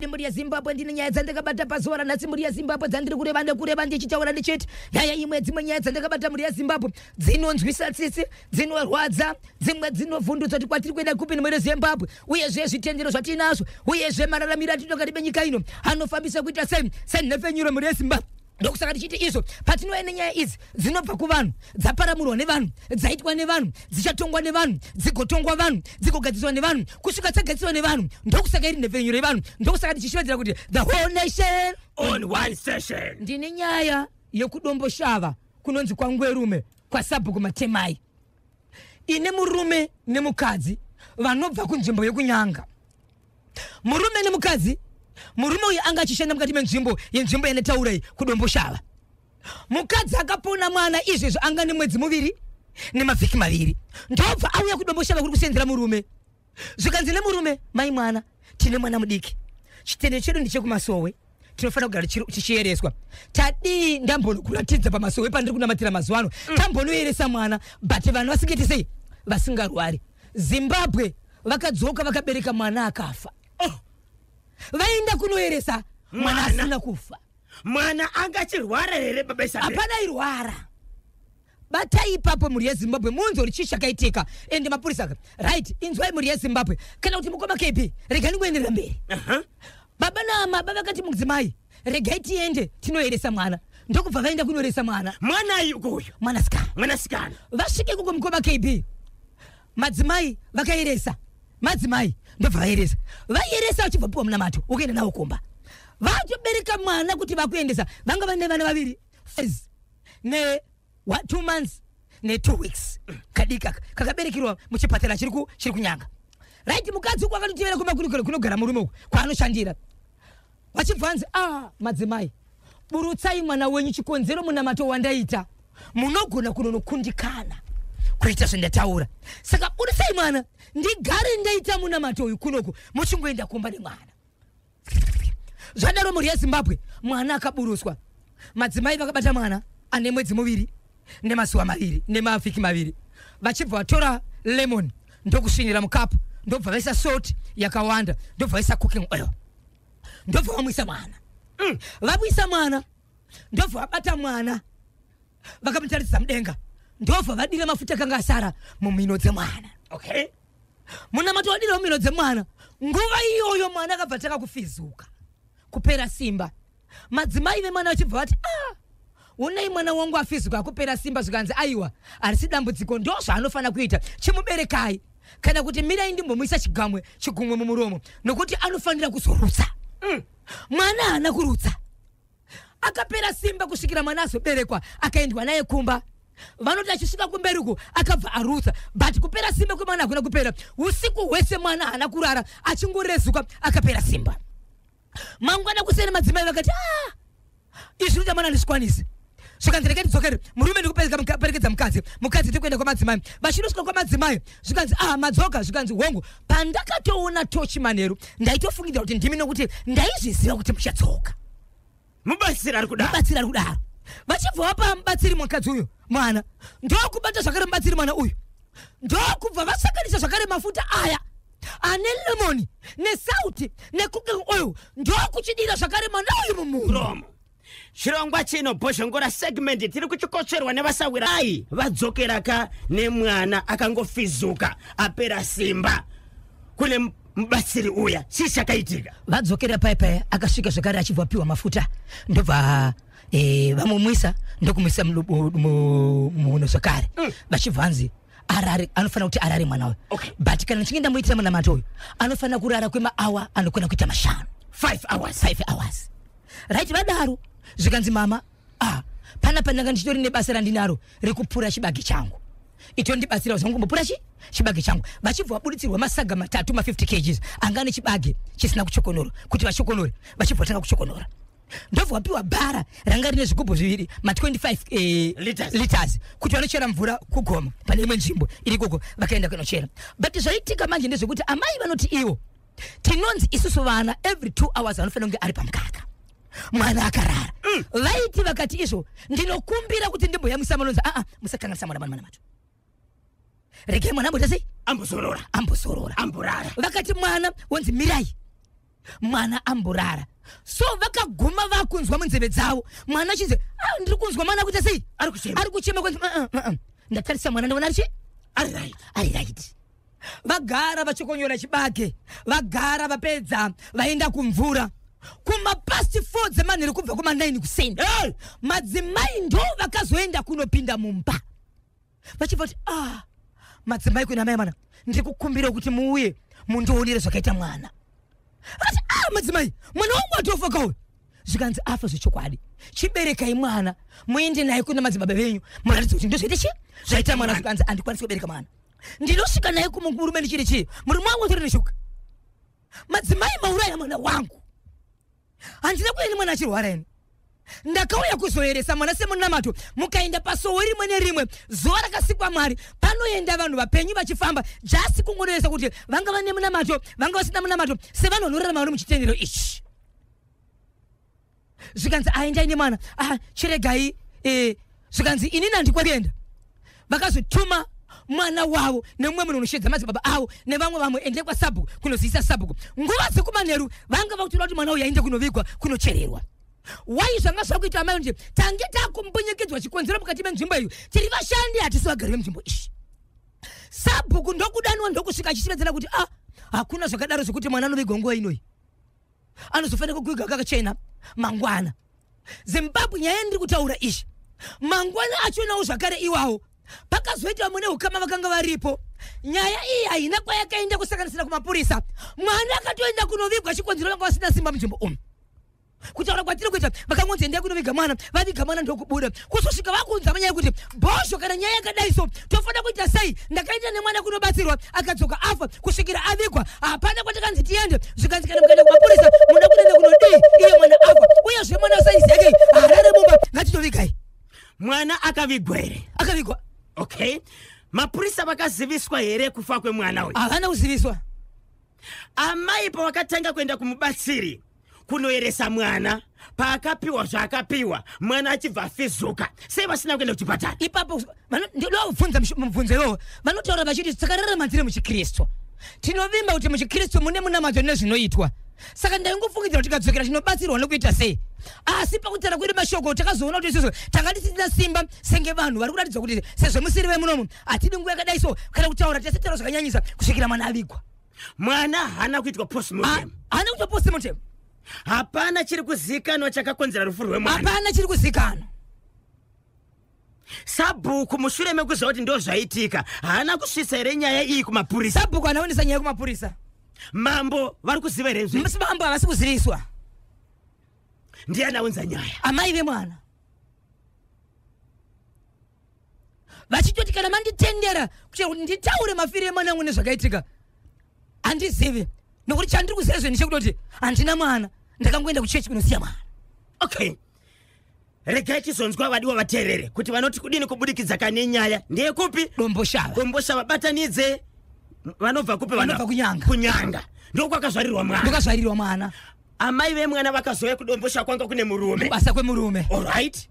Mhuri yeZimbabwe, ndine nyaya dzandakabata pazuva ranhasi. Mhuri yeZimbabwe, dzandiri kureva nekureva ndichitaura ndichiti nyaya imwe, dzimwe nyaya dzandakabata, mhuri yeZimbabwe, dzinonzwisa tsitsi, dzinorwadza, dzimwe dzinovhundutsa kuti kwatiri kuenda kupi nemhuri yeZimbabwe, uyezve zvitendero zvatinazvo, uyezve mararamiro atinoga benyika ino anofambisa kuita sei senhepfenyuro, mhuri yeZimbabwe. Ndokusaka tichiti izvo patinouya nenyaya idzi dzinobva kuvanhu, dzaparamurwa nevanhu, dzaitwa nevanhu, dzichatongwa nevanhu, dzigotongwa vanhu, dzigogadziswa nevanhu, kusvika dzagadziswa nevanhu. Ndokusaka iri nhepfenyuro yevanhu. Ndokusaka tichishevedzera kuti the whole nation on one session. Ndine nyaya yekuDomboshava kunonzi kwaNgwerume, kwasabhuku Matemai, ine murume nemukadzi vanobva kunzvimbo yekuNyanga. Murume nemukadzi, murume uyu anga achishanda mukati menzvimbo yenzvimbo yanetaurai kuDomboshava. Mukadzi akapona mwana izvezvo anga nemwedzi 2 nemavhiki 2. Ndobva auya kuDomboshava kuri kusenzera murume. Zvikanzi nemurume, "Mai mwana, tine mwana mudiki, chitendero chedu ndechekumasowe, tinofanira kugara tichiyereswa. Tadii ndambonokuratidza pamasowe pandiri kunamatira mazuva ano, tambonoyeresa mwana, but vanhu vasingaiti sei, vasingarwari." Zimbabwe, vakadzoka vakabereka mwana akafa. Oh. Vaenda kunoyeresa mwana Mwana. asina kufa. Mwana anga achirwara here, baba Isabel? Hapana irwara. Batai ipapo, mhuri yeZimbabwe, munzwe kuti chii chakaitika. Ende mapurisa right, inzwai, mhuri yeZimbabwe, kana kuti mukoma KB, regai ndingoenderera mberi. Baba namaba vakati, "Mudzimai, regai tiende tinoyeresa mwana." Ndokubva vaenda kunoyeresa mwana. Mwana uyu? Mwanasikana. Mwanasikana. Vasvike ikoko, mukoma KB, madzimai vakayeresa. Madzimai ndobva vayeresa, vayeresa, vachibva piwa munamato wokuenda nawo kumba. Vatobereka mwana kuti vakuendesa, vanga vane vana vaviri, Fez ne 2 months ne2 weeks, kadiki aka kakaberekerwa muchipatara chiri kuNyanga. Right, mukadzi uku akatotevera kumba kunogara murume uku kwaanoshandira. Vachibva vanzi, "A madzimai, burutsai mwana wenyu, chikonzero munamato wandaita munogona kunonokundikana kuita zvandataura, saka buritsai mwana ndigare ndaita munamato uyu kunoku, muchingoenda kumba nemwana." Zvadaro, mhuri yeZimbabwe, mwana akaburuswa. Madzimai vakabata mwana ane mwedzi 2 nemazuva 2 nemavhiki 2, vachibva vatora lemon ndokusvinira mukapu, ndobva vaisa salt yakawanda, ndobva vaisa cooking oil, ndobva vamwisa mwana. Vamwisa mwana, ndobva vabata mwana, vakamutaridza mudenga, ndobva vadira mafuta akanga asara mumhino dzemwana. Munamato wadira mumhino dzemwana. Nguva iyoyo mwana akabva tanga kufizuka, kupera simba. Madzimai vemwana vachibva vati, "Ah, unai mwana wangu afizuka, akupera simba." Zvikanzi, "Aiwa, harisi dambudziko, ndo zvaanofanira kuita, chimuberekai, kana kuti mirai ndimbomuisa chigamwe chigumwe mumuromo, nokuti anofanira kuzorutsa." Mwana haana kurutsa, akapera simba kusvikira mwana azoberekwa, akaendwa naye kumba. Vanoti achisvika kumberi uku akabva arutsa, but kupera simba kwemwana hakuna kupera. Usiku hwese mwana haana kurara, achingorezuka, akapera simba. Mangwana kuseni madzimai vakati, "Ah, izvi uita mwana handizvikwanisi." Zvikanzi, "Regai tidzokere, murume ndikuperekedza mukadzi, mukadzi tikuenda kwamadzimai." Vachinosvika kwamadzimai, zvikanzi, "Ah, madzoka." Zvikanzi, "Hongu, pandakatoona tochi manheru ndaitofungidzira kuti ndimi, nokuti ndaizviziva kuti muchadzoka." Mubatsiri ari kudaro. Mubatsiri ari kudaro. Vachibva vapa mubatsiri mukadzi uyu mwana, ndokubata zvakare mubatsiri mwana uyu, ndokubva vasanganisa zvakare mafuta aya ane lemon nesalt necooking oil, ndokuchidira zvakare mwana uyu mumuromo. Muromo. Chirongwa chino, Bhozhongora segment, tiri kuchikotsverwa nevasawira. Ai vadzokera ka nemwana akangofizuka, apera simba, kune mubatsiri uya. Chii chakaitika? Vadzokera paya paya, akasvika zvakare achibva apiwa mafuta, ndobva vamumwisa, ndokumwisa muno zvakare. Vachibva vanzi arare, anofanira kuti arare mwana uyu. But kana ndichinge ndamuitira munamato uyu, anofanira kurara kwemaawa anokwana kuita 5. 5 hours. 5 hours, right. Vadaro, zvikanzi, "Mama, ah, panapa ndanga ndichitori nebasa randinaro rekupura chibage changu, itondibatsira zvangu kumbopura chi chibage changu." Vachibva vabuditsirwa masaga matatu ma50 kgs anga ane chibage chisina kuchokonora kuti vachokonore. Vachibva vatanga kuchokonora, ndobva vapiwa bhara ranga rine zvigubhu zviviri ma25 Liters. liters kuti vanochera mvura kugoma pane imwe nzvimbo iri ikoko. Vakaenda kunochera, but zvaitika manje ndezvekuti amai vanoti ivo, tinonzi isusu vana every 2 hours vanofanira kunge ari pamukaka, mwana akarara. Vaiti vakati izvo, "Ndinokumbira kuti ndimboyamwisa," manonzi, "Aa, musakanganisa mwana mwana macho, regai mwana amboita sei?" Ambozorora. Ambozorora. Amborara. Vakati mwana wonzi, "Mirai." Mwana amborara, so vakaguma vakunzwa munzeve dzavo mwana achinzi, "Ah, ndiri kunzwa mwana kuita sei?" Ari kuchema. Ari kuchema. Kwanzi, "Uh, uh, uh, ndatarisa mwana, ndaona ari chi Ari right. Ari right." Vagara vachikonyora chibage, vagara vapedza, vaenda kumvura kumapast 4 dzemanheru kubva kuma9 kuseni. Hey! Madzimai ndo vakazoenda kunopinda mumba vachibva kuti, "Ah, madzimai kuna mai mwana, ndiri kukumbira kuti muuye mundionere zvakaita mwana." Akati, "Ah, madzimai, mwana wangu atofa kauyu." Zvikanzi, "Afa zvechokwadi. Chiberekai mwana muende naye kuna madzibaba venyu, muratidze kuti ndozvaita chi zvaita mwana." Zvikanzi, "Handikwanisi kubereka mwana, ndinosvika naye kumurume ndichiri chii? Murume wangu atori neshuka. Madzimai, mauraya mwana wangu. Handina kuya nemwana achirwara ini, ndakauya kuzoeresa mwana semunamato. Mukaenda pasowe rimwe nerimwe zuva rakasikwa Mwari, panoenda vanhu vapenyu vachifamba, just kungonoesa kuti vanga vane munamato, vanga vasina munamato, sevanhu vanorarama vari muchitendero ichi." Zvikanzi, "Aendai nemwana. Ah, chiregai." Zvikanzi, "Inini handikwakuenda." Vakazotuma mwana wavo nemumwe munhu unoshedza madzibaba avo nevamwe vamwe, "Endei kwasabhuku kunozivisa sabhuku." Nguva dzekumanheru vanga vakutoda kuti mwana uyu aende kunovigwa, kunochererwa. Wai zvanga zvakuita amai kuti tange takumbunyikidzwa chikonzero mukati menzvimbo iyo, tiri vashandi, hatisi vagari venzvimbo iyi. Sabhuku ndokudanwa, ndokusvika achishevedzera kuti, "Ah, hakuna zvakadaro zvekuti mwana anovigwa nguva inoyi, anozofanira kugwiga kakachena mangwana." Zimbabwe, nyaya yandiri kutaura izvi, mangwana achonawo zvakare iwawo pakazoita vamwe neukama vakanga varipo. Nyaya iyi haina kwayakaenda, kusanganisira kumapurisa. Mwana akatoenda kunovigwa, chikonzero vanga vasina simba munzvimbo umu. Kutaura kwatiri kuita, vakangonzi, "Endai kunoviga mwana." Vaviga mwana, ndokubuda kuzosvika vakuunza manyaya yekuti, "Bhosho, kana nyaya yakadai so tofanira kuita sei? Ndakaenda nemwana kunobatsirwa, akadzoka afa. Kusvikira avigwa hapana kwatakanzi tiende." Zvikanzi, "Kana mukaenda kumapurisa, muda kunoenda kunodii iye mwana afa? Uyezve mwana saizi yake harare mumba. Ngatitovigai." Mwana akavigwa here? Akavigwa. Okay, mapurisa vakaziviswa here kufa kwemwana uyu? Havana kuziviswa. Amai pavakatanga kuenda kumubatsiri kunoeresa mwana, paakapiwa zvaakapiwa, mwana achibva afizuka, sei vasina kuenda kuchipatara? Ipapo ndinoda kubvunza mubvunzo iwowo. Vanotaura vachiti, "Takararama tiri muchikristu, tinovimba kuti muchikristu mune munamato nezvinoitwa. Saka ndaingofungidzira kuti tikadzokera tinobatsirwa nokuita sei." Asi pakutaura kwedu mashoko, takazoona kuti isusu tanga tisina simba senge vanhu vari kuratidza kuti sezvo musiri vemunomu, hatidi nguva yakadai so kana kutaura, tasitaura zvakanyanyisa kusvikira mwana avigwa. Mwana haana kuitwa postmortem? Haana kuitwa postmortem. Hapana chiri kuzikanwa chakakonzera rufu rwemwana? Hapana chiri kuzikanwa. Sabhuku, mushure mekuziva kuti ndo zvaitika, haana kusvitsa here nyaya iyi kumapurisa? Sabhuku anaonesa nyaya kumapurisa. Mambo vari kuziva here zve? Mambo havasi kuziviswa. Ndiani aunza nyaya? Amai vemwana, vachitoti, "Kana manditendera kuchera kuti nditaure mafiro emwana angu nezvakaitika, handizivi, nokuti chandiri kuziva zve ndechekutoti handina mwana, ndakangoenda kuchechi kunosiya mwana." Okay, regai tizonzwa vadiwa vateerere kuti vanoti kudini kubudikidza kane nyaya ndeyekupi. Domboshava. Domboshava, batanidze vanobva kupi vanhu? Vanobva kuNyanga. Kunyanga ndokwakazvarirwa mwana? Ndokazvarirwa mwana. Amai vemwana vakazouya kuDombosha, kwanga kune murume? Kubasa kwemurume. Alright,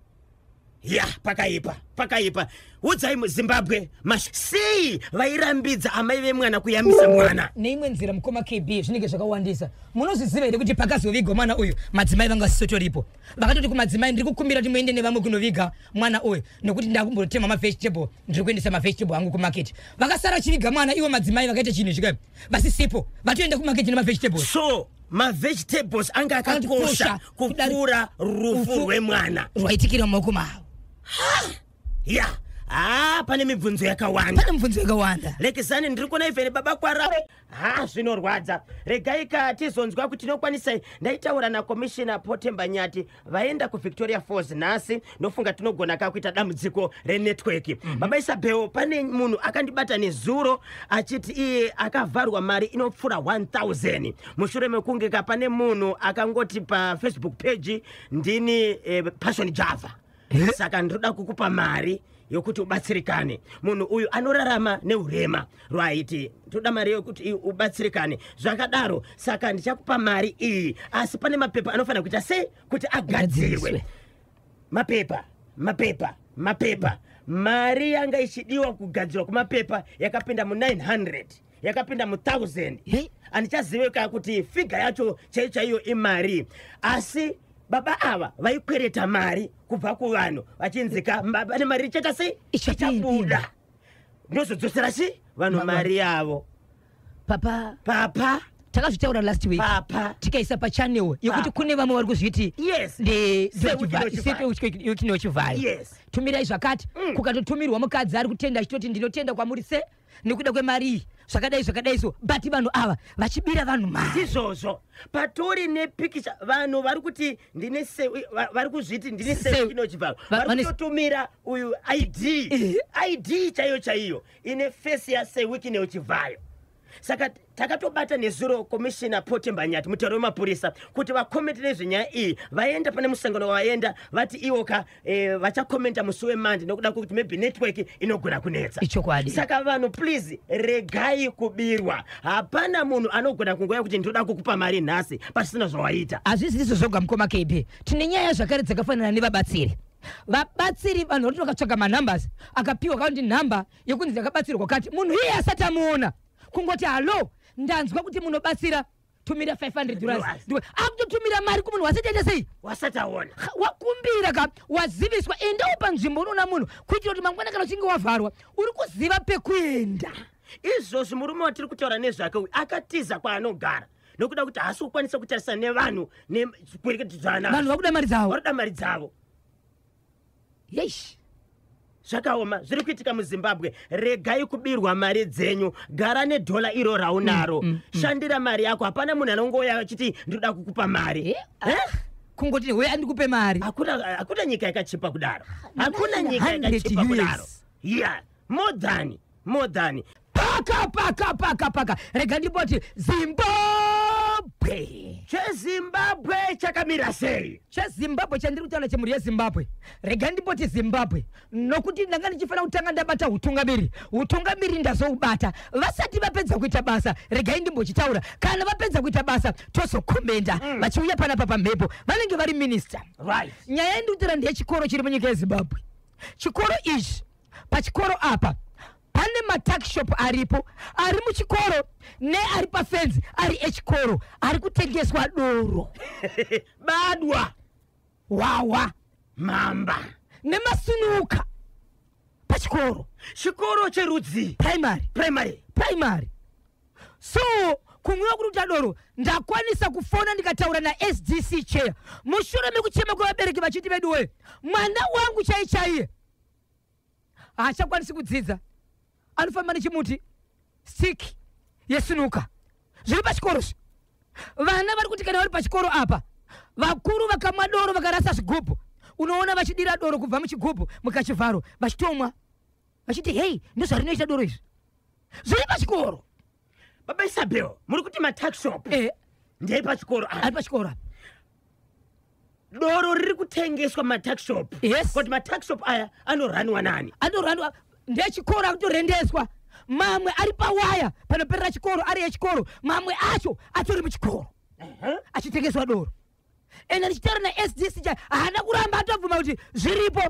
ya, pakaipa, pakaipa. Udzai muZimbabwe, sei vairambidza amai vemwana kuyamisa mwana? Neimwe nzira, mukoma KB, zvinenge zvakawandisa. Munozviziva here kuti pakazovigwa mwana uyu, madzimai vanga vasisotoripo? Vakatoti kumadzimai, "Ndiri kukumbira kuti muende nevamwe kunoviga mwana uyu, nokuti ndakumbotema mavegetable, ndiri kuendesa mavegetable angu kumaketi." Vakasara vachiviga mwana ivo madzimai vakaita chinhu chika vasisipo, vatoenda kumaketi nemavegetables. So mavegetables anga akakosha Akakosha kupfuura rufu rufu rwemwana rwaitikira mumaoko mavo. Ya, ha, pane mibvunzo yakawanda. Pane mibvunzo yakawanda. Lekesani, ndiri kuona ivhene baba kwara. Ha, zvinorwadza. Regai ka tizonzwa kuti tinokwanisa. Ndaitaura nakomishina Potemba Nyati, vaenda kuVictoria Falls nhasi. Ndofunga tinogona ka kuita dambudziko renetwork. Baba Isabel, pane munhu akandibata nezuro achiti iye akavharwa mari inopfuura 1000 mushure mekunge ka pane munhu akangoti paFacebook page, "Ndini Passion Java, saka ndinoda kukupa mari yokuti ubatsirikane." Munhu uyu anorarama neurema. Rwaiti, "Toda mari yokuti ubatsirikane zvakadaro, saka ndichakupa mari iyi, asi pane mapepa anofanira kuita sei kuti agadzirwe." Agadziriswe. Mapepa, mapepa, mapepa. Mari yanga ichidiwa kugadzirwa kwemapepa yakapinda mu900 Yakapinda mu1000. Hey. Handichaziveka kuti figure yacho chaiyo chaiyo imari, asi baba ava vaikwereta mari kubva kuvanhu vachinzika pane mari ichaita sei? Ichapinda. Ichabuda, ndozodzosera chi vanhu mari yavo. Papa. Papa. Takazvitaura last week. Papa. Tikaisa pachannel yekuti Papa. kune vamwe vari kuzviti Wicknell Chivayo. Tumirai zvakati. Kukatotumirwa mukadzi ari kutenda achitoti, "Ndinotenda kwamuri se nekuda kwemari iyi," zvakadai zvakadai. So but vanhu ava vachibira vanhu mari. Ndizvozvo, patori nepikicha, vanhu vari kuti ndine vari kuzviti ndine Sir Wicknell Chivayo, vari kutotumira uyu ID. ID chaiyo chaiyo ine face yaSir Wicknell Chivayo. Saka takatobata nezuro Commissioner Potemba Nyati, mutauri wemapurisa, kuti vakomende nezvenyaya iyi. Vaenda pane musangano wavaenda, vati iwoka vachakomenda musi weMonday nokuda kwekuti maybe network inogona kunetsa. Ichokwadi. Saka vanhu, please, regai kubirwa. Hapana munhu anogona kungoya kuti ndinoda kukupa mari nhasi pasina zvawaita. Hazvisi izvo zvoga, mukoma KB. Tine nyaya zvakare dzakafanana nevabatsiri. Vabatsiri, vanhu vari vakatsvaga manumbers, akapiwa kakuti nhamba yekunzi ndakabatsirwa kwakati, munhu iye asati amuona, kungoti, "Hallo, ndanzwa kuti munobatsira, tumira $500." Dollars. Akutotumira mari kumunhu wasati aita sei? Wasati aona. Wakumbira ka, waziviswa, endawo panzvimbo unoona munhu, kuitira kuti mangwana kana uchinge wavharwa uri kuziva pekuenda. Izvozvi murume watiri kutaura nezvake uyu akatiza kwaanogara nokuda kuti haasi kukwanisa kutarisana nevanhu nezvikwereti zvaanazvo. Vanhu vakuda mari dzavo. Varoda mari dzavo. Yesh. Zvakaoma zviri kuitika muZimbabwe. Regai kubirwa mari dzenyu. Gara nedhola iro raunaro, shandira mari yako. Hapana munhu anongouya achiti ndinoda kukupa mari. Eh? Kungoti, "Uya andikupe mari." Hakuna nyika yakachipa kudaro, hakuna nyika 900 yakachipa US. kudaro. Yeah, more than. Paka paka paka paka, rega ndipoti Zimbabwe. CheZimbabwe chakamira sei? CheZimbabwe chandiri kutaura, chemhuri yeZimbabwe, rega ndipoti Zimbabwe, nokuti ndanga ndichifanira kutanga ndabata utungamiri. Utungamiri ndazoubata vasati vapedza kuita basa. Regai ndimbochitaura, kana vapedza kuita basa tozokomenda. Vachiuya panapa pamhepo vanenge vari minista. Nyaya yandiri kutaura ndeyechikoro chiri munyika yeZimbabwe. Chikoro ichi, pachikoro apa pane matuckshop aripo, ari muchikoro neari pafenzi, ari echikoro, ari kutengeswa doro. Badwa. Wawa. Mamba. Nemasunuka pachikoro. Chikoro cherudzi? Primary. Primary. Primary. So kumwiwa kuri kuita doro, ndakwanisa kufona ndikataura naSDC chair mushure mekuchema kwevabereki vachiti, "Veduwe, mwana wangu chai chaiye haachakwanisi kudzidza, anofamba nechimuti, stick yesunuka." Zviri pachikoro zvi. Vana vari kuti kana vari pachikoro apa, vakuru vakamwa doro vakarasa zvigubhu, unoona vachidira doro kubva muchigubhu mukachivharo vachitomwa, vachiti, "Hei, ndozvarinoita doro izvi." Zviri pachikoro. Baba Isabel, muri kuti matuckshop ndeyepachikoro apa? Ari pachikoro apa. Doro riri kutengeswa matuckshop? Yes. Kuti matuckshop aya anoranwa nani? Anorandwa ndechikoro, akutorendeswa. Mamwe ari pawaya panoperera chikoro ari echikoro, mamwe acho atori muchikoro achitengeswa doro. Ende ndichitaura naSDC cha, haana kuramba, atobvuma kuti zviripo.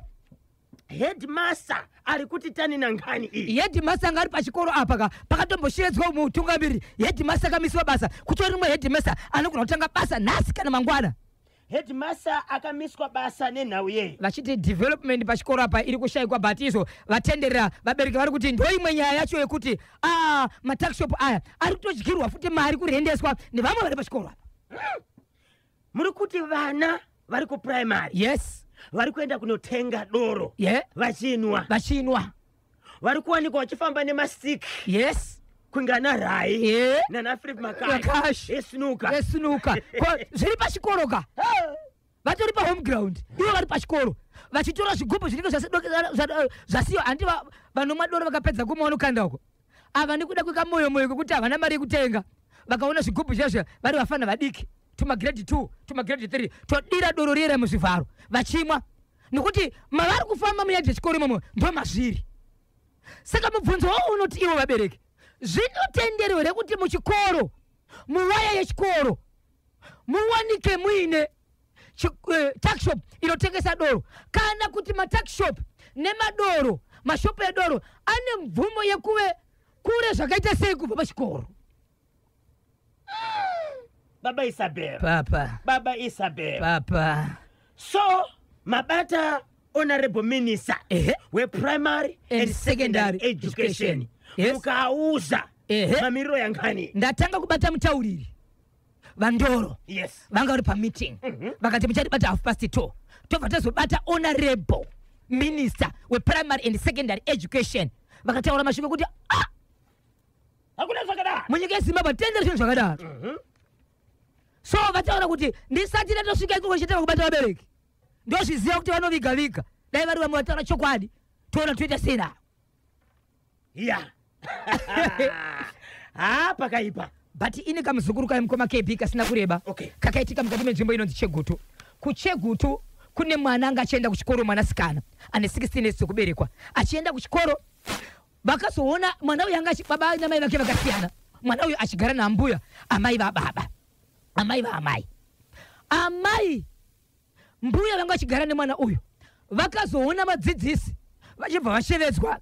Headmaster ari kuti tani nangani iyi? Headmaster anga ari pachikoro apa ka, pakatomboshevedzwa mutungamiri, headmaster akamiswa basa. Kutori rimwe headmaster anogona kutanga basa nhasi kana mangwana. Headmaster akamiswa basa nenhau yei? Vachiti development pachikoro apa iri kushayikwa, but izvo vatenderera. Vabereki vari kuti ndo imwe nyaya yacho yekuti a matuckshop aya ari kutodyirwa futi mari, kurendeswa nevamwe vari pachikoro apa. Muri kuti vana vari kuprimary Yes. vari kuenda kunotenga doro vachinwa? Vachinwa. Vari kuwanikwa vachifamba nemastik kunge ana Rai nana Philip Makashi. Makashi esnuka. Esnuka. Zviri pachikoro ka, vatori pahome ground ivo vari pachikoro vachitora zvigubhu zvinenge zvasiyiwa. Handi vanomwa doro vakapedza kumwa vanokanda uko. Ava nekuda kwekamoyo moyo kwekuti havana mari yekutenga, vakaona zvigubhu zvezvo, vari vafana vadiki, tumagrade 2, tumagrade 3, todira doro riyera muzvivharo vachimwa, nekuti mavari kufamba munyaya dzechikoro imomo ndo mazviri. Saka mubvunzo wavo unoti, ivo vabereki, zvinotenderwa here kuti muchikoro, muwaya yechikoro, muwanike muine tuckshop inotengesa doro, kana kuti matuckshop nemadoro, mashopu edoro ane mvumo yekuve Kure zvakaita sei kubva pachikoro? Baba Isabel. Papa. Baba Isabel. Papa. So mabata honorable minister weprimary and secondary education. Yes. Mukauza Ehe. mamiriro yangani. Ndatanga kubata mutauriri vaNdoro. Yes. Vanga vari pameeting, vakati muchatibata 2:30. Tobva tazobata honorable minister weprimary and secondary education, vakataura mashoko ekuti ah, Hakuna zvakadaro. Munyika yeZimbabwe tendera zvinhu zvakadaro. So vataura kuti ndisati ndatosvika ikoko chitanga kubata vabereki, ndozviziva kuti vanoviga viga. Dai vari vamwe vataura chokwadi, toona toita sei navo. Ya, ha, pakaipa. But ine kamuzukuru kayo, mukoma KB, kasina kureba. Kakaitika mukati menzvimbo inonzi Chegutu. KuChegutu kune mwana anga achienda kuchikoro, mwanasikana ane 16 years dzekuberekwa, achienda kuchikoro. Vakazoona mwana uyu anga baba namai vake vakasiyana, mwana uyu achigara nambuya, amai vababa, amai vaamai, amai mbuya vanga vachigara nemwana uyu. Vakazoona vadzidzisi vachibva vashevedzwa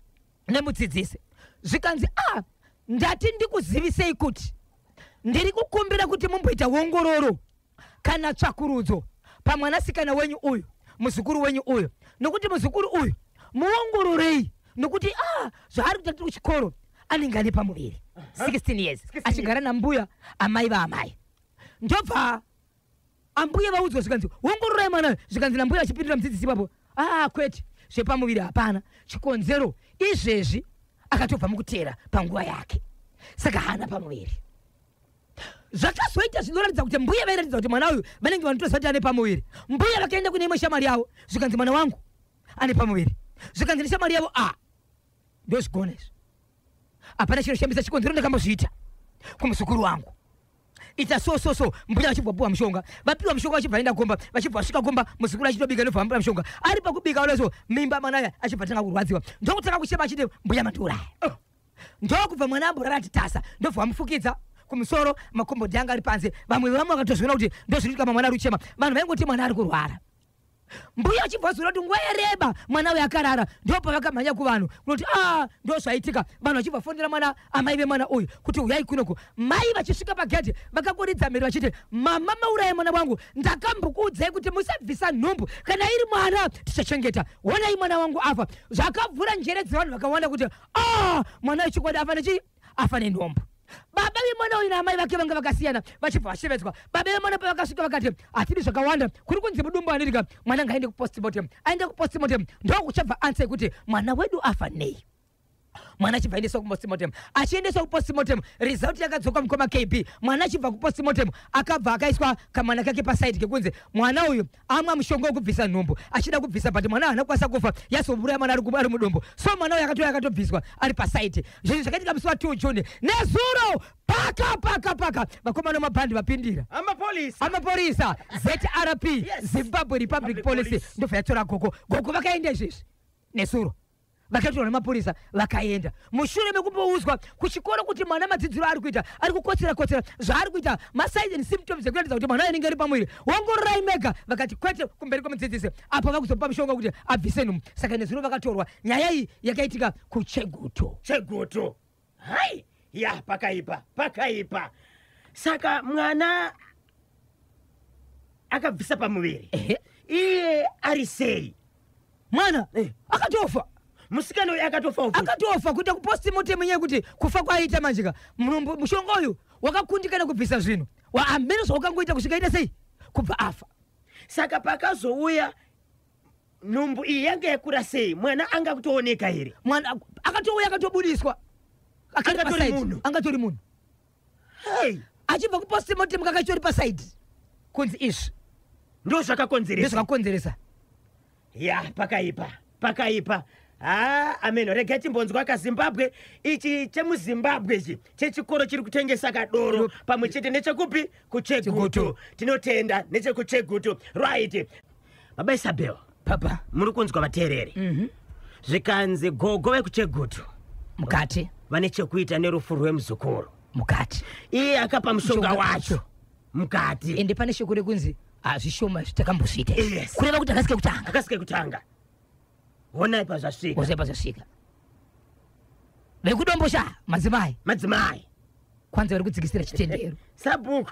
nemudzidzisi, zvikanzi, "A, ndati ndikuzivisei kuti ndiri kukumbira kuti mumboita ongororo kana tsvakurudzo pamwanasikana wenyu uyu, muzukuru wenyu uyu, nokuti muzukuru uyu muongororei, nokuti a zvaari kuita tiri kuchikoro anenge ane pamuviri." 16 years, achigara nambuya, amai vaamai. Ndobva ambuya vaudzwa, zvikanzi, "Ongororai mwana uyu." Zvikanzi nambuya achipindura mudzidzisi ipapo, "Aa, kwete, zvepamuviri hapana. Chikonzero izvezvi akatobva mukutera panguva yake, saka haana pamuviri." Zvakazoita zvinoratidza kuti mbuya vairatidza kuti mwana uyu vanenge vanotoziva kuti ane pamuviri. Mbuya vakaenda kune imwe shamwari yavo, zvikanzi, "Mwana wangu ane pamuviri." Zvikanzi neshamwari yavo, "A, ndozvigona izvi, hapana chinoshamisa. Chikonzero ndakambozviita kumuzukuru wangu, ita so so so." Mbuya vachibva piwa mushonga, vapiwa mushonga, vachibva vaenda gomba. Vachibva vasvika gomba, muzukuru achitobika, ndobva vamupa mushonga. Ari pakubika uleso, mimba mwana achibva tanga kurwadziwa, ndokutanga kuchema achiti, "Mbuya, mandiuraya." Ndokubva mwana amborara ati tasa, ndobva vamufukidza kumusoro, makombodhi anga ari panze. Vamwe vamwe vakatozviona kuti ndozvinoitika mwana ari kuchema. Vanhu vaingoti mwana ari kurwara. Mbuya achibva vazoona kuti nguva yareba mwana uyu akarara, ndopavakamhanya kuvanhu kunoti, "A, ndo zvaitika." Vanhu vachibva fonera mwana, amai vemwana uyu, kuti uyai kunoku. Mai vachisvika pagedhi, vakangoridza mhiri vachiti, "Mama, mauraya mwana wangu. Ndakambokuudzai kuti musabvisa nhumbu, kana iri mwana tichachengeta. Honai mwana wangu afa." Zvakavhura njere dzevanhu vakawanda kuti a mwana wechokwadi afa nechii? Afa nenhumbu. Baba vemwana uyu naamai vake vanga vakasiyana, vachibva vashevedzwa. Baba vemwana pavakasvika vakati, "Hatidi zvakawanda, kuri kunzi mudumbu anirika, mwana ngaende kupostmortem." Aende kupostmortem, ndokuchabva answer yekuti mwana wedu afa nei. Mwana achibva aendeswa kupostmortem. Achiendeswa kupostmortem, result yakadzoka, mukoma KB. Mwana achibva kupostmortem, akabva akaiswa kamwana kake paside, kekunzi mwana uyu amwa mushonga wekubvisa nhumbu achida kubvisa, but mwana haana kukwanisa kufa, yazoburaya mwana ari mudumbu. So mwana uyu akatouya akatobviswa ari paside. Zvinhu zvakaitika musi wa2 June, nezuro paka paka paka vakomana vemabhandi vapindira. Amapolisa. Amapurisa, ZRP, Zimbabwe Republic Public Police. Police. Ndobva yatora gogo. Gogo vakaenda izvezvi nesuro, vakatorwa nemapurisa, vakaenda mushure mekumboudzwa kuchikoro kuti mwana madzidziro ari kuita, ari kukotsera kotsera, zvaari kuita, masigns and symptoms ekuratidza kuti mwana anenge ari pamuviri, ongororai mega. Vakati kwete, kumberi kwemudzidzisi apo vakuzopa mushonga kuti abvise nhumbu. Saka nezuro vakatorwa. Nyaya iyi yakaitika kuChegutu. Chegutu, hai, ya, pakaipa, pakaipa. Saka mwana akabvisa pamuviri. Ehe. Iye ari sei? Mwana Eh. akatofa. Musikana uyu akatofa ufu? Akatofa. Kuita kupostmortem nyaya yekuti kufa kwaaita manjika, mushonga uyu wakakundikana kubvisa zvinhu, hameno zvaukangoita kusvika ita sei, kubva afa. Saka pakazouya nhumbu iyi yanga yakura sei? Mwana anga kutooneka here? Mwana akatouya akatobudiswa. Akari Angatori paside. munhu? Angatori munhu. Hey. Achibva kupostmortem, kakachitori paside, kunzi izvi Ndo zvakakonzeresa. Ndozvakakonzeresa. Ya, pakaipa, pakaipa. Ha, ameno, regai timbonzwa kaZimbabwe ichi, chemuZimbabwe ichi, chechikoro chiri kutengesa kadoro pamwe chete nechekupi? KuChegutu. Chegutu. Tinotenda nechekuChegutu. Right, baba Isabel. Papa. Muri kunzwa vateereri? Zvikanzi gogo vekuChegutu Mukati. vane chekuita nerufu rwemuzukuru. Mukati. Iye akapa mushonga Mushonga wacho mukati. Ende pane shoko rekunzi hazvishoma zvitakambozviita. Yes. Kureva kuti akasike kutanga. Akasike kutanga, honai pazvasvika. Ozaipa zvasvika. Vekudombosha madzimai. Madzimai. Kwanzi vari kudzikisira chitendero. Sabhuku.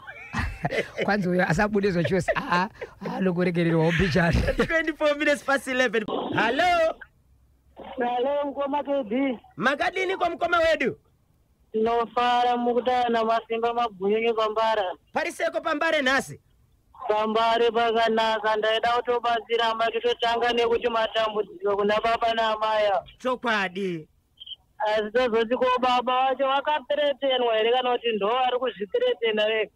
Kwanzi uyo asabude zvachose, aa, anokuregererwawo bhichani. 24 minutes past 11. Hallo. Halo, mukoma KB. Makadini kwa mukoma wedu? Tinofara mukutana masimba mabhunyunyu pambara. Pariseko pambare nhasi? Pambare pakanaka, ndaida kutobatsira amai, tototanga nekuti matambudziko kuna baba naamai. Chokwadi. Asi tozoti ko baba vacho vakathreatenwa here kana kuti ndo vari kuzvithreatena vega?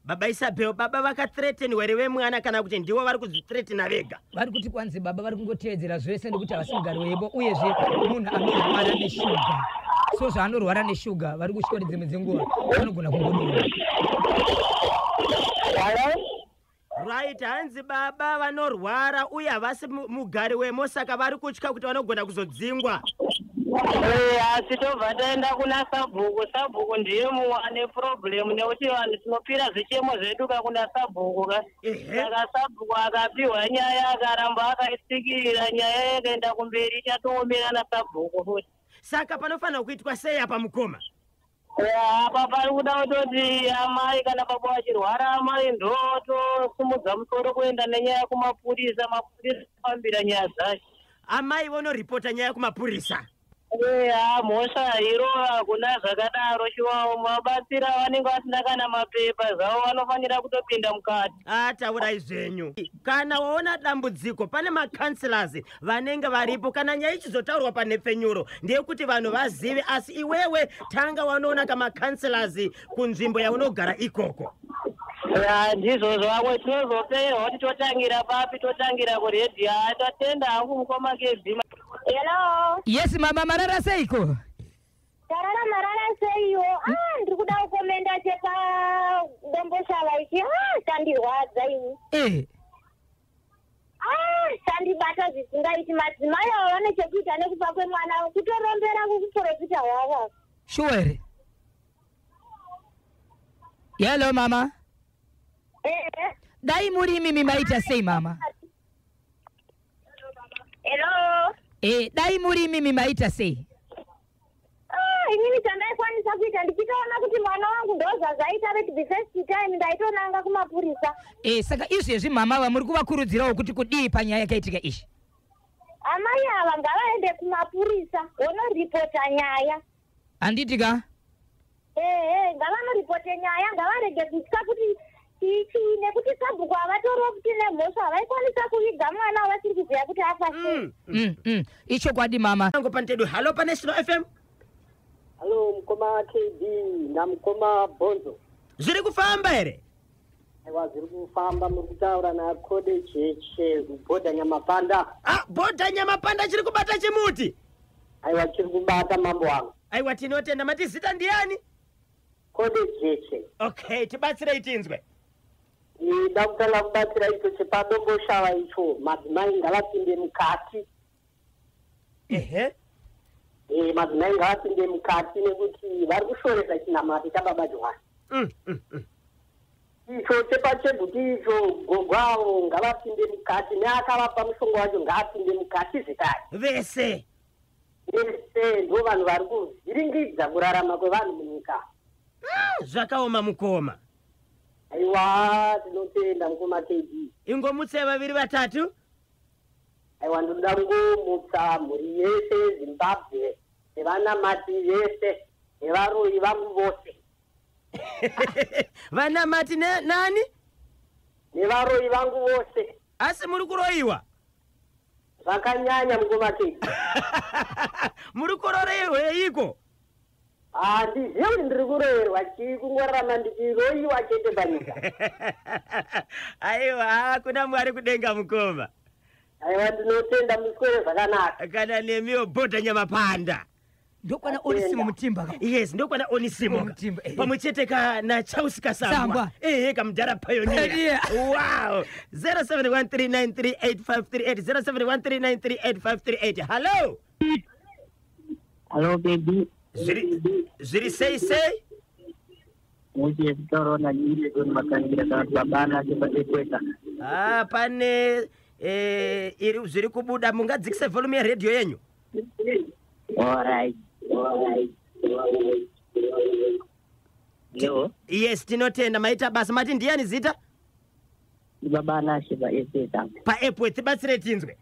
Baba Isabel, baba vakathreatenwa here vemwana kana kuti ndivo vari kuzvithreatena vega? Vari kuti kwanzi baba vari kungotevedzera zvese nekuti havasi mugari webo, uyezve munhu anorwara neshuga. So zvaanorwara neshuga, vari kutya kuti dzimwe dzenguva vanogona kungodonha. Halo? Right, hanzi baba vanorwara uye havasi mugari wemo, saka vari kutya kuti vanogona kuzodzingwa. Asi tobva taenda kuna sabhuku. Sabhuku ndiye mumwe ane problem, nekuti vanhu tinopira zvichemo zvedu ka kuna sabhuku ka. Saka sabhuku akapiwa nyaya akaramba akaitsikirira, nyaya yakaenda kumberi, ichatoomera nasabhuku futi. Saka panofanira kuitwa sei apa, mukoma? Apa pari kuda kutoti amai kana baba vachirwara, amai ndotosimudza musoro kuenda nenyaya kumapurisa, mapurisa afambira nyaya dzacho. Amai vonoripota nyaya kumapurisa. Eya, mhosva irova, hakuna zvakadaro. Chiwawo mabatsira vanenge vasina kana mapepa zvavo, vanofanira kutopinda mukati. Ataurai zvenyu. Kana waona dambudziko, pane macouncillors vanenge varipo. Kana nyaya ichizotaurwa panhepfenyuro ndeyekuti vanhu vazive, asi iwewe tanga wanoona kamacouncillors kunzvimbo yaunogara ikoko. Ya, ndizvozvo. Vamwe tinozoperwa kuti totangira papi, totangira kuredhiyo. Tatenda hangu, mukoma KB. Hello. Yes mama, marara seiko? Tarara, marara seiwo? Ah, ndiri kuda kucommenta chepadomboshava ichi. Ah, chandirwadza ini. Ah, chandibata zvisingaiti. Madzimai avo vane chekuita nekufa kwemwana, kutorombera kukuprofita hwavo. Sure here? Hello mama. Ehe. Dai muri imimi maita sei, mama? Hello. Dai muri imimi maita sei? Ah, inini chandaikwanisa kuita, ndichitoona kuti mwana wangu ndozvazvaita reti the first time, ndaitonanga kumapurisa. Saka izvezvi mama vamuri kuvakurudzirawo kuti kudii panyaya yakaitika izvi? Amai ava ngavaende kumapurisa vonoripota nyaya. Handiti ka? Ehe, ngavanoripote nyaya, ngavarege kutya kuti chii, nekuti sabhuku havatoriwo kuti nemhosva, havaikwanisa kuviga mwana wavasiri kuziva kuti afa sei. Ichokwadi mama. Ango pantedu. Halo paNational FM. Halo mukoma KB namukoma Bonzo. Zviri kufamba here? Aiwa, zviri kufamba. Muri kutaura naKode Cheche kubhodha Nyamapanda. Ah, bhodha Nyamapanda, chiri kubata chimuti. Aiwa, chiri kubata, mambo wangu. Aiwa, tinotenda. Mati zita ndiani? Kode Jeche. Okay, tibatsirei tinzwe. Ida kutanga kubatsira icho chepadomboshava icho. Madzimai ngavapinde mukati. Madzimai ngavapinde mukati nekuti vari kushoresa chinamati chababa Johani. Icho chepacheguti icho, gogo avo ngavapinde mukati, neakavapa mushonga wacho ngaapinde mukati zvekare. Vese. Vese ndo vanhu vari kuvhiringidza kurarama kwevanhu munyika. Zvakaoma, mukoma. Aiwa, tinotenda, mukoma KB. Ingomutse vaviri vatatu. Aiwa, ndinoda kungomutsa mhuri yese yeZimbabwe nevanamati vese nevaroyi vangu vose. Vanamati nani? Nevaroyi vangu vose. Asi muri kuroyiwa? Zvakanyanya, mukoma KB. Muri kuroreweiko? Handizivi kuti ndiri kuroyerwa chii, kungorarama ndichiroyiwa chete panyika. Aiwa, kuna Mwari kudenga, mukoma. Aiwa, ndinotenda, muswere zvakanaka. Kana nemiwo, bhodha Nyamapanda. Ndokwana Onisimo Mutimba ka. Yes, ndokwana Onisimo. Mutimba, eh. Pamwe chete ka naCharles Kasambwa. Sambwa. Ehe, kamudhara pioneer. Pioneer. Wow, 0713938538, 0713938538. Hallo. Hallo baby. Zviri sei sei? Muche kutaura nanyire makangira kana kuti babana chepaekweta. Ah, pane iri zviri kubuda. Mungadzikise volume yeredhiyo yenyu? Alright. Yo, Yes, tinotenda, maita basa. Mati ndiani zita? Baba Anashe paEseta. Paepworth, tibatsire tinzwe.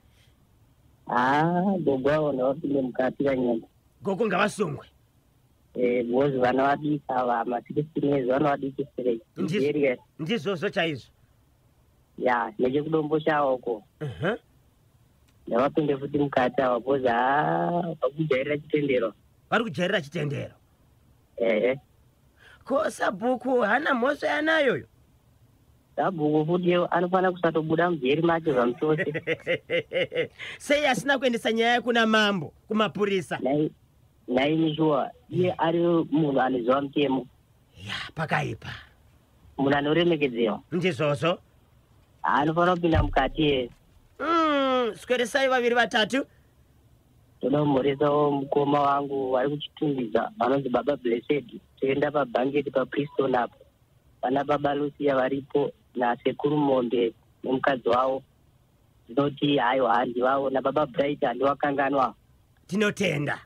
Haa, gogo avo ngavapinde mukati kanyanya. Gogo ngavasungwe. Eh, because vana vadiki ava ma16 years vana vadiki straight. Ndizvozvo chaizvo. Ya, nechekudombo chawo uko. Ngavapinde futi mukati ava because haa, vakujairira chitendero. Vari kujairira chitendero. Ehe. Ko sabhuku hana mhosva yanayoyo? Sabhuku futi anofanira kusatobuda mujeri macho zvamuchose. Sei asina kuendesa nyaya kuna mambo, kumapurisa? Naini shuwa, iye ari munhu anoziva mutemo. Ya, pakaipa. Munhu anoremekedzewa. Ndizvozvo. Anofanira kupinda mukati ye. Sweresai vaviri vatatu. Toda kumhoresawo mukoma wangu vari kuchitungwiza vanonzi Baba Blessed. Toenda pabhangeti paPriston apo. Vana Baba Lucia varipo nasekuru Mombe nemukadzi wavo. Ndinoti haiwa handivavo naBaba Bright handiwakanganwa. Tinotenda.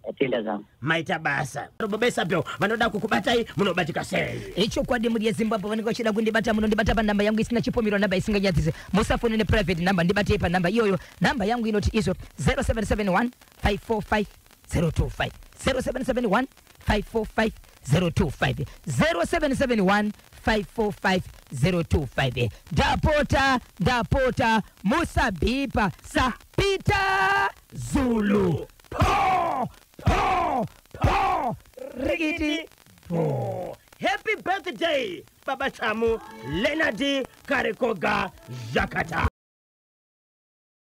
Atenda zvangu. Maita basa. Baba Isabel vanoda kukubatai, munobatika sei? Ichokwadi, mhuri yeZimbabwe, vanenge vachida kundibata, munondibata panhamba yangu isina chipomero, nhamba isinganyadzisi. Musafone neprivate number, ndibatei panhamba iyoyo. Nhamba yangu inoti izvo 0771 545 025, 0771 545 025, 0771 545 025. Ndapota, ndapota, musabhipa sapita Zulu. Po po po rikiti po. Happy birthday, Baba Chamu Leonard Karikoga Jakata.